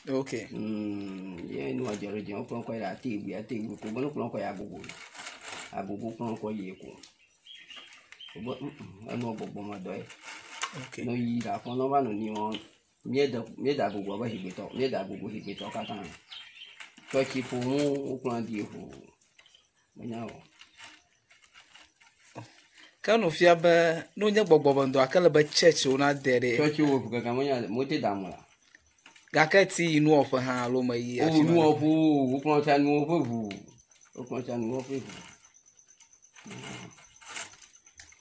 Ok. Ye nu dze ɖe dzi wokplɔ kɔ yi ate gbe ate gbe ko be no kplɔ kɔ yi agogo. Agogo kplɔ kɔ yi ko. Be enua gbɔgbɔ me dɔ ye. Ok. No yi la fɔ no va no ni wɔn. Míede míede agogo abe higbetɔ míede agogo higbetɔ katã. Tsɔtsi ƒo mu wokplɔ di ƒo. Menya o. Ke nu fia be ne wonye gbɔgbɔ be ŋdɔ ake le be church wo na de ɖe. Tsɔtsi wo kaka menya mote da mo la. Gake ti yi nuwɔƒe hã alo me yi O afi ma. nuwɔƒo wokplɔ tsa nuwɔƒe ʋu. Wokplɔ tsa nuwɔƒe ʋu.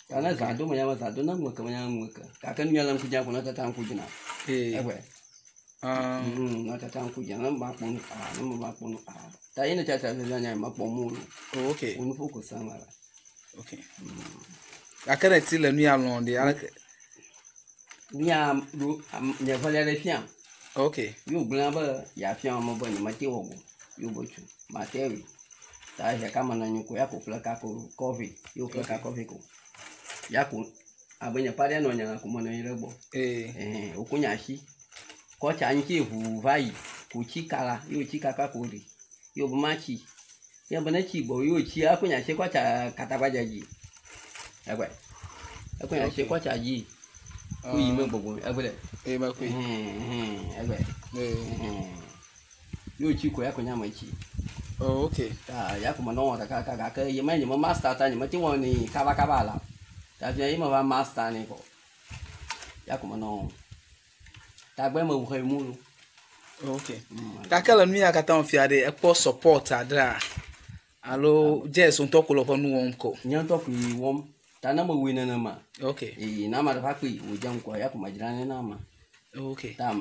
Ta ne zã do menya me zã do ne ŋu ke menya ŋu ke. Gake nu ya le ŋku dzina ko ne tata ŋku dzina. Ee. Eƒe. Ah. Ne tata ŋku dzina ne ma kpɔ nu a ne ma kpɔ nu a. Ta ye ne tata le nya ma kpɔ mu o. Ok. Wo nu ƒo ko sama la. Ok. Gake ne ti le nu ya lɔ̃ ɖe aleke. Nya ɖo nye velia ɖe fia. Ok. Yo gblẽ be ya fia me be nye mete wɔ go. Yo be tsu ma te wi. Ta ya kama na nyi ko ya ko ƒle ka ko kɔvi. Yo ƒle ka kɔvi ko. Ya ko abe nye paɖe nɔ nya ko me nɔ anyi ɖe gbɔ. Ee. Ɛhɛn woko nya asi. Kɔ tsa ŋuti ʋu va yi. Ko tsi ka la yo tsi kaka ko ɖi. Yo be ma tsi. Ye be ne tsi gbɔ yo tsi ako nya asi kɔ tsa katagbadze dzi. Ɛgbɛ. Eko nya asi kɔ tsa dzi. Ko yi me gbɔgbɔ ɛgbɛ ɖe. Ee me koe. Ɛhɛn ɛgbɛ. Ee. Ɛhɛn. Yo tsi ko ya ko nya me tsi. Oh, ok. Ta ya ko me nɔ wɔ kaka gake ye me nye me master ta nye me te wɔ ni kaba kaba la. Ta fia ye me va master ni kɔ. Ya ko me nɔ wɔ. Tagbe me ʋu mu lo. Ok. Gake le nu ya katã wɔ fia ɖe ekpɔ support aɖea alo Jess ŋutɔ ko le ƒe nu wɔm ko. Nye ŋutɔ koe wɔm. Ta ne mewɔe nenema. Ok. Ee, ne ame aɖe va kpee wòdze ŋgɔ ya ko medzra nɛ na ama. Ok. Ta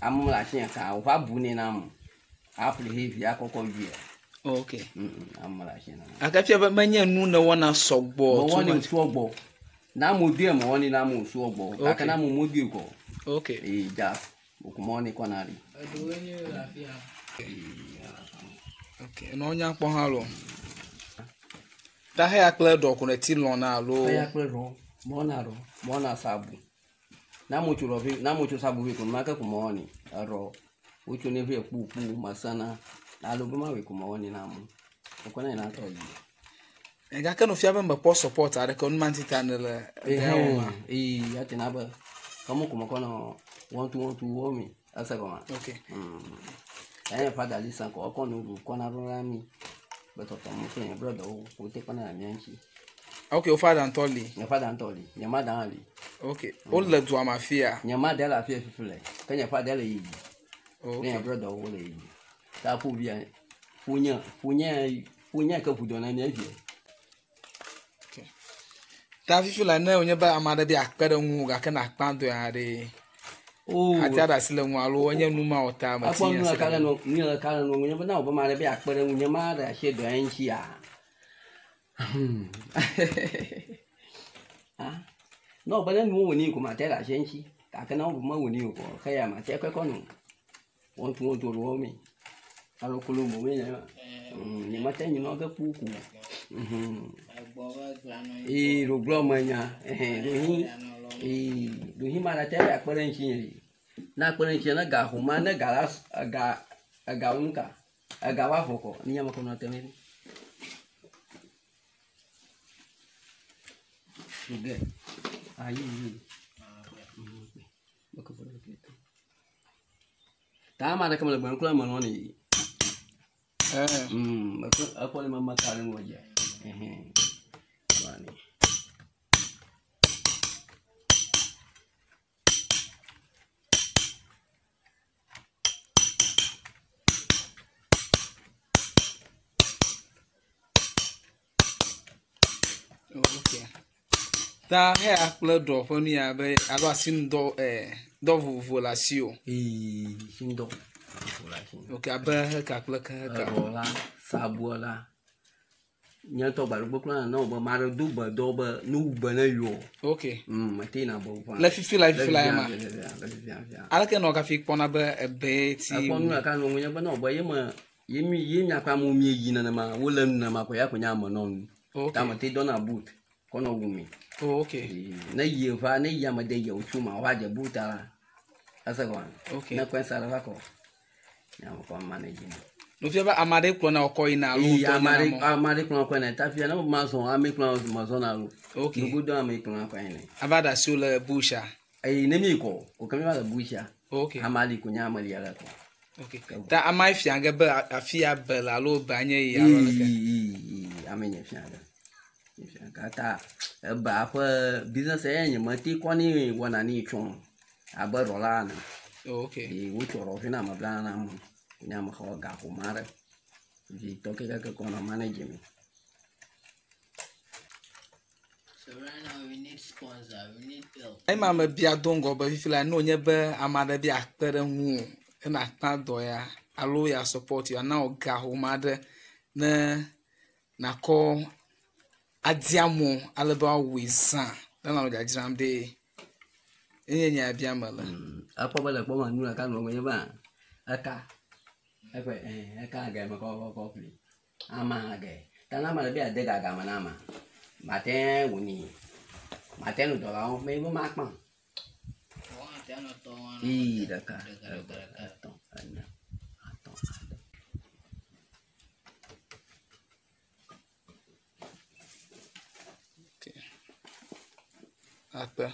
ame le afi ka wòva bu nɛ na ame. Aƒli hevi akɔkɔ via. Ok. Ame le afi na. Gake fia be menye nu ne wɔna sɔgbɔ. Mewɔnɛ wòsɔ gbɔ. Ne amewo doe mewɔnɛ na amewo wòsɔ gbɔ. Ok. Gake ne amewo medoe kɔ. Ok. Ee, dza wòko mewɔnɛ kɔna ɖi. Eɖewoe nye le afi ya. Ok. Nɔ nya kpɔ hã lo. Ta heya kple ɖɔ ko ne ti lɔna alo. Eya kple ɖɔ mewɔna ɖɔ mewɔna sabu. Ne amewo tso ɖɔ vɛ ne amewo tso sabu vɛ ko nenema ke ko mewɔnɛ. Eɖɔ wotso nɛ vɛ kpukpu mesena alo be mawɔe ko mewɔnɛ na amewo. Wokɔnɛ na tɔ yi. Gake nu fia be mekpɔ support aɖeke o, nu ma ŋuti ta ne le edɔ ya wɔm ma. Ee, ya te na be kɔmu ko mekɔ nɔ wɔntu wɔntu wɔ mi. Ese gɔma. Ok. Enye fada lisa kɔ ekɔ nu ɖu kɔna ɖo na mi. Be tɔtɔ mu kple nye brɔdawo wote kpɔna le mía ŋuti. Ok, wo fada ŋutɔ li. Nye fada ŋutɔ li. Nye mada hã li. Ok. Wole dua me afia. Nye mada le afia fifi le. Ke nye fada le yiyi. Ok. Ne nye brɔdawo le yiyi. Ta ƒovia ƒonye ƒonye ƒonye ke ʋu dɔ na mía via. Ok. Ta fifi la ne wònye be ame aɖe be akpe ɖe ŋuwò gake nakpã dɔ ya ɖe. Oh. Ate aɖe asi le ŋu alo enye nu ma wɔ ta meti Akpɔ nu asi ɖeka le le nɔ nu ɖeka le nɔ ŋu nye be na wò be ame aɖe be akpe ɖe ŋu nye ma ɖe asi dɔ ya ŋuti ya. Ah. Ne wò be ne nuwo wɔ ni ko mate ɖe asi ŋuti gake ne wò be mewɔ ni o ko ke ya mate kɔkɔ nu. Wɔntu wɔntu ɖewo mi. Alo kolo mo mi ne. Nye mate nyi nɔ ge kpu ko. Egbɔ be gblɔ nɔ Ee, ɖo gblɔ me nya. Ɛhɛn, ɖohi. Ee, ɖohi ma ɖe te ɖe akpe ɖe ŋuti nye. Ne akpe ɖe ŋuti ne ga homa ne ga la ega ega wo nuka. Ega wa vɔ kɔ. Ni nya me ko nɔ te mi. Ge. Ayi yi. Ta ame aɖeke mele gbe kura me nɔ ni. Eh. Ekpɔ ne mama ka ɖe ŋu dze. Ɛhɛn. Wani. Ok. Ta heya kple ɖɔ ƒe nu ya be alo asinudɔ dɔ vovovo le asiwò. Ee, sindɔ. Vovovo le asinye. Ok, abe heka kple ke heka. Eɖɔ la, sabua la. Nye ŋutɔ gbaɖegbe kura ne wò be ame aɖe do gbe dɔ be ne wu gbe ne yewo. Ok. Mete yina be ʋã. Le fifi la fifi la ya ma. Le fifia, le fifia, le fifia. Aleke nɔ kafi kpɔna be ebe ti. Ekpɔ nu ɖeka nɔ ŋu nye be ne wò be ye me ye mi ye miaƒe amewo mi yi nenema wole nu nenema ko ya ko nye ame nɔ nu. Ok. Ta mete dɔna boot kɔ nɔ wu mi. Oh, ok. Ee, ne yi va ne yi ame de yi wotso ma wova dze boot la. Ese gɔme. Ok. Ne kɔe sa ɖe va kɔ. Nya me kɔ manage ne. Nufia be ame aɖe kplɔna wò kɔ yina alo Ee, wotɔ ame yina aɖe mɔ. ame aɖe kplɔna kɔ yina. Ta fia ne ma zɔn ame kplɔna ma zɔna lo. Ok. Nugodo ame kplɔna kɔ yina. Ava ɖe asiwò le busha. Eye ne mi kɔ, o ke mi va le busha. Ok. Ame ali ko nye ame lia le kɔ. Ok. Ta ama fia ge be afi ya be le alo be anye yi alo leke. Ee, ame nye fia ge. Nye fia ge. Ta eba ƒe business ya nye me te kɔ ne wɔna ne tsɔ abe ɖɔla ene. Ok. Eye wotsɔ ɖɔ fi na ame bla na ame. Nye ame xɔ gaƒome aɖe. Vi tɔ keke kɔ nɔ manage mi. So right now we need sponsor, we need help. Ema me bia do ŋgɔ be fifi la ne wònye be ame aɖe be akpe ɖe ŋuwò ena akpa dɔ ya alo ya support ya na wò ga home aɖe ne nakɔ adi amewo ale be woawɔe zã ne nanɔ dzadzram ɖe enye nya bia me le. Ekpɔ be le kpɔ ma nu ɖeka nɔ nye ba eka eƒe eka ge me kɔ kɔ kɔ ƒli ama ge ta na ame ɖe be ade ga game na ama mate wòni mate nu dɔlawo me be makpã. Wɔn te anɔ tɔ wɔn. Ii ɖeka Ɖeka eve ɖeka ɖeka. etɔ̃ ene atɔ̃ ade. Akpe.